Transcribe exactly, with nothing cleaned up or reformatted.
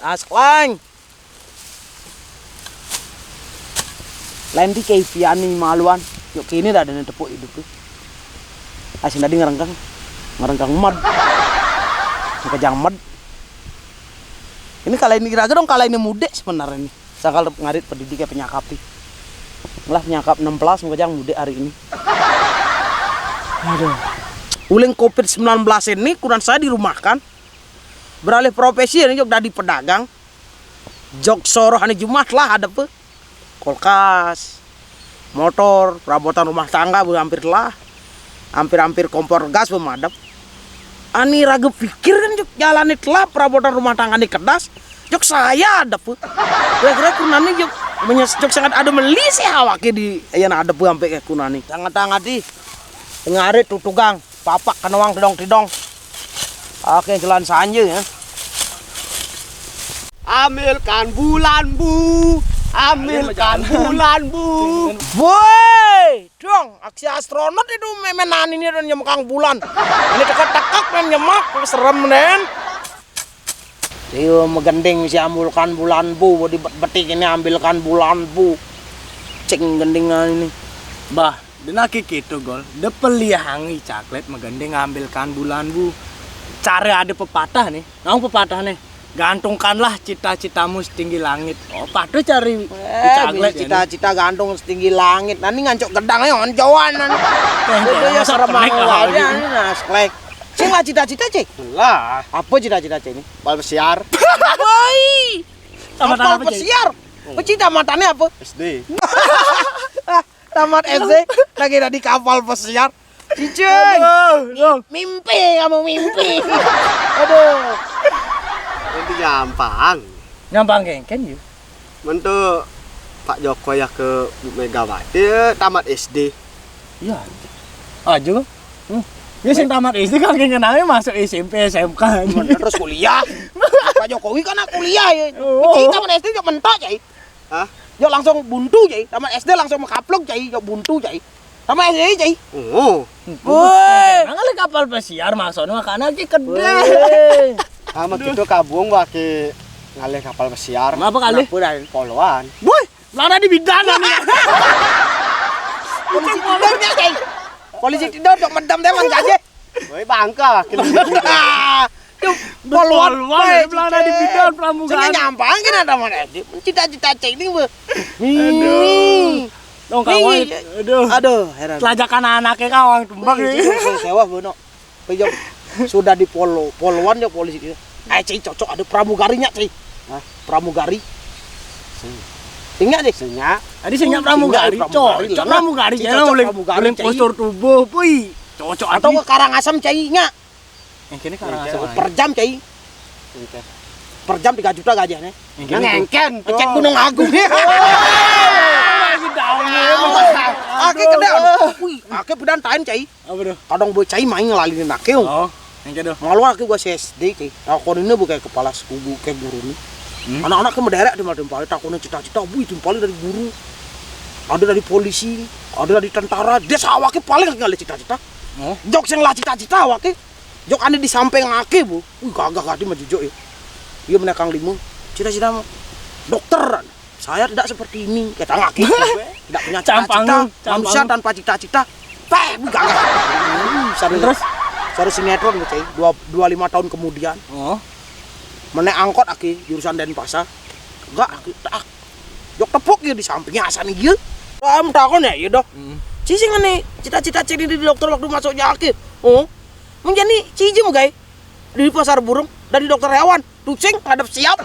Aslang. Lain ti kaya pian ni maluan. Yok kini dah ada tepuk hidup tu. Asin tadi ngerengkang. Ngerengkang med. Ngerengkang med. Ini kalau ini raga dong, kalau ini mudik sebenarnya nih. Sangkal ngarit pendidik ya penyakap nih. Lah penyakap enam belas mau kejang mudik hari ini. Aduh. Uling covid sembilan belas ini kurang saya dirumahkan. Beralih profesi ini jok dadi pedagang. Jok soroh ane Jumat lah ada pe. Kulkas, motor, perabotan rumah tangga be hampir lah. Hampir-hampir kompor gas be madep. Ani raga pikir kan jok jalane telah perabotan rumah tangga ni kedas. Jok saya ada pe. Kira-kira kunani jok menyes jok sangat ada meli sih awake di ayan ada pe sampai ke kunani. Sangat-sangat di. Ngarit tutugang. Papak kenewang tidong-tidong. Oke, jalan sanje ya. Ambilkan bulan bu, ambilkan bulan bu. Woi, dong, aksi astronot itu memenan ini dan nyemekang bulan. Ini tekak-tekak dan nyemak, serem den. Iyo, megending si ambilkan bulan bu, di bet-, betik ini ambilkan bulan bu. Cing gendingan ini. Bah, Dena ki kitu, Gol. De pelihangi caklet megending ngambilkan bulan bu. Care ada pepatah nih. Naung pepatah nih. Gantungkanlah cita-citamu setinggi langit. Oh, patuh cari Eh, caklet ya, cita-cita gantung setinggi langit. Nanti ngancok gedang ya, onjoan nanti. Itu ya masa serem penek amat awal aja ini. Nah, seklek. Sing lah cita-cita, Cik. Lah, apa cita-cita, Cik, ini? Bal pesiar. Woi. Sama apa, apa, Cik? Pesiar? Pecita matanya apa? S D. Tamat S D lagi ada di kapal pesiar. Cicing. Aduh, aduh. Mimpi kamu mimpi. Aduh. Itu nyampang. Nyampang kengken yuk. Mentu Pak Joko ya ke Bu Megawati, eh, tamat S D. Iya. Aja kan? Hmm. Ya sing tamat S D kan kengken aja masuk S M P, S M K aja. Terus kuliah. Pak Jokowi kan kuliah ya. Oh. Iki tamat S D cok mentok ya. Hah? Yo langsung buntu, Cai. Tamat S D langsung mengkaplok, Cai. Yo buntu, Cai. Tamat S D, Cai. Oh. Woi. Nang kali kapal pesiar maksudnya makanya ki kedeh. Woi. Sama gitu kabung wake ngalih kapal pesiar. Ngapa kali? Poloan. Woi, lana di bidan nih. Polisi tidur, Cai. Polisi tidur, dok medam deh, Mang Jaje. Woi, bangka. Tuh, poluan, poluan, poluan, di bidang pramugari. Sing nyampang kena ada mana? Cita-cita cek ini, Bu. Aduh. Dong kawan. Aduh. Aduh, heran. Telajakan anaknya kawan tumbang ini. Sewa, Bu, no. Pejam sudah di polo, poluan ya polisi gitu. Eh, Cai, cocok ada pramugarinya, Cai. Hah? Pramugari. Ingat deh. Senya. Tadi senya pramugari, cocok pramugari, jangan uling, uling postur tubuh, pui. Cocok atau ke Karangasem, Cai, ingat. Yang kini Karangasem. Per jam, Cai. Per jam tiga juta gajinya. Yang kini ngengken, cek Gunung Agung. Lagi daun. Oke, kedai. Wih, oke, budan tain, Cai. Apa tuh? Kadang boy Cai main ngelalin ake. Oh, yang kedua. Malu ake gua S D, Cai. Nah, kon ini bukan kepala suku, kayak guru nih. Anak-anak ke mendadak di malam paling takutin cita-cita, wih, itu paling dari guru. Ada dari polisi, ada dari tentara. Dia sawake paling nggak ada cita-cita. Oh. Jok yang lah cita-cita awake. Jok ane di samping ake, Bu. Wih, gagah kati maju jok ya. Iya, menekang lima. Cita-cita mau dokter. Saya tidak seperti ini, kata ngaki. Tidak punya cita-cita. Manusia tanpa cita-cita. Peh, wih, gagah. Terus? Satu sinetron, Bu, Cai. Dua, dua lima tahun kemudian. Oh. Menek angkot ake jurusan Denpasar. Enggak, ake tak. Jok tepuk ya di sampingnya asan iya. Kamu takon ya, iya dong. Cicing nih, cita-cita cini di dokter waktu masuk jake. Oh, menjadi cijem, guys. Di pasar burung dari dokter hewan, tucing ngadep siap.